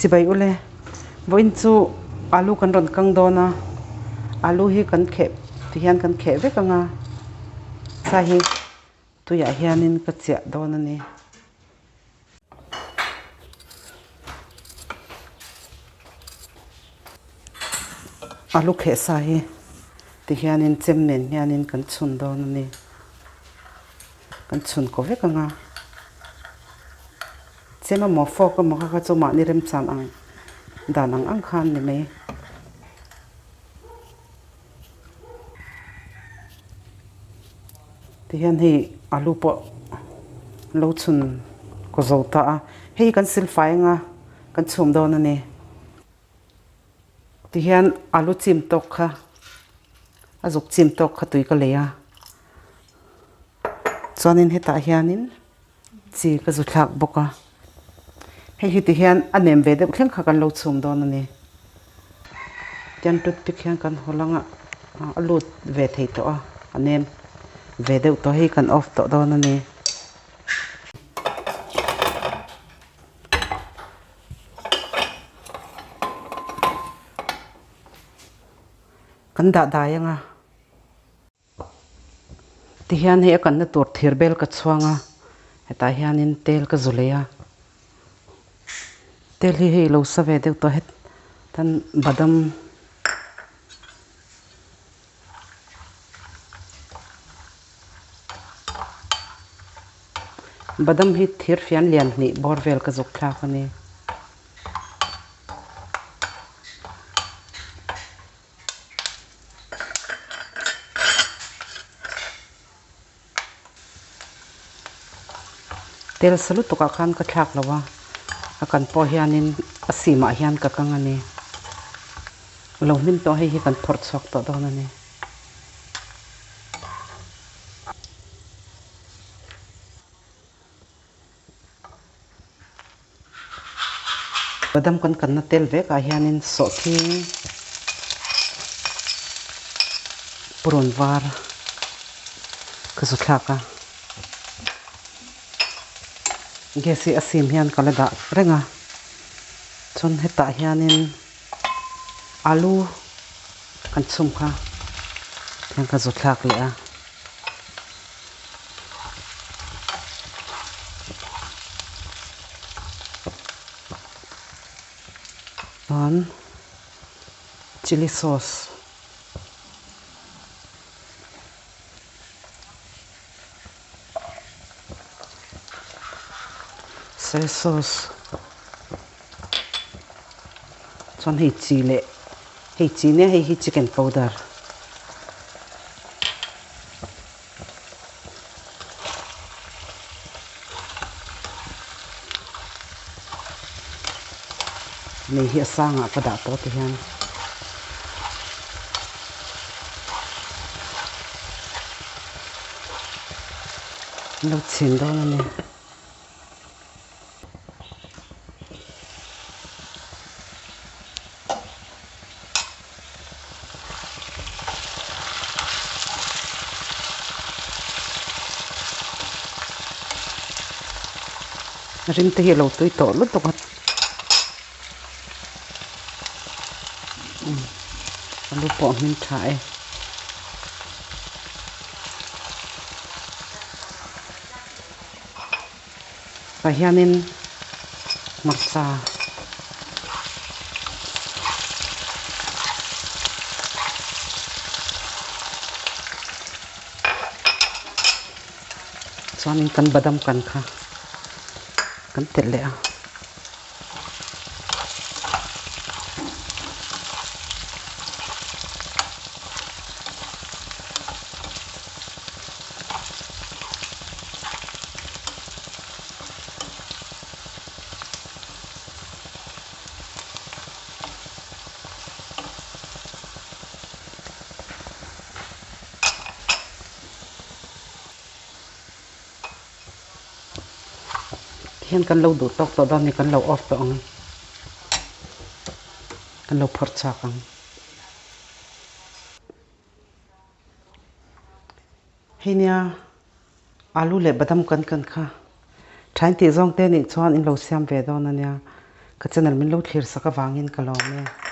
Chibai ule, vawiin chu alu kan rawn kang dawn a, alu hi kan kheh ti hian kan kheh vek ang a, sa hi tuiah hianin ka chiah dawn a ni. Alu kheh sa hi ti hianin chem nen hianin kan chhun dawn a ni. Kan chhun kaw vek ang a, chem emaw fork emaw kha kha chu mahni remchan ang dan ang ang khan ni mai. Tihian hei alu pawh lo chhun kaw zo ta a, hei hi kan silfai anga kan chhum dawn a ni. Tihian alu chim tawk kha a zuk chim tawk kha tui ka lei a, chuanin hetah hianin chi ka zu thlak bawk a, hei hi tihian a nem ve deuh thleng kha kan lo chhum dawn a ni. Tian toothpick hian kan haw lang a, a lut ve thei tawh a, a nem ve deuh tawh hei kan off tawh dawn a ni. Kan dah dai ang a. Tihian hei a kanna tur thir bel ka chhuang a, hetah hianin tel ka zu lei a. Tel hi hei lo sa ve deuh tawh het tan badam badam hi thir fian lian hnih bawr vel ka zuk thlak a ni. Tel sa lutuk ah khan ka thlak lo a, a kan pawh hianin a sim ah hian ka kang a ni. Lo hnim tawh hei hi kan phawrh chhuak tawh dawn a ni. Badam kan kanna tel vek ah hianin sawhthing purun var ka zu thlak a, gas hi a sim hian ka la dah reng a, chuan hetah hianin alu kan chhum kha hian ka zu thlak leh a. Chuan chilli sauce soy sauce chuan hei chi leh hei chi nia hei hi chicken powder. Mei hi a sangah ka dah tawh ti hian an lo chhin dawn a ni. Rim te hi a lo tui tawh lutuk a alu pawh a hmin tha e. Tah hianin hmarcha chuanin kan badam kan kha kan telh leh a. Tihian kan lo duh tawk tawh dawn a ni kan lo off tawh ang kan lo phawrh chhuak ang. Hei nia alu leh badam kan kan kha thain tih zawng te nih chuan in lo siam ve dawn a nia. Ka channel min lo thlir sak avangin ka lawm e.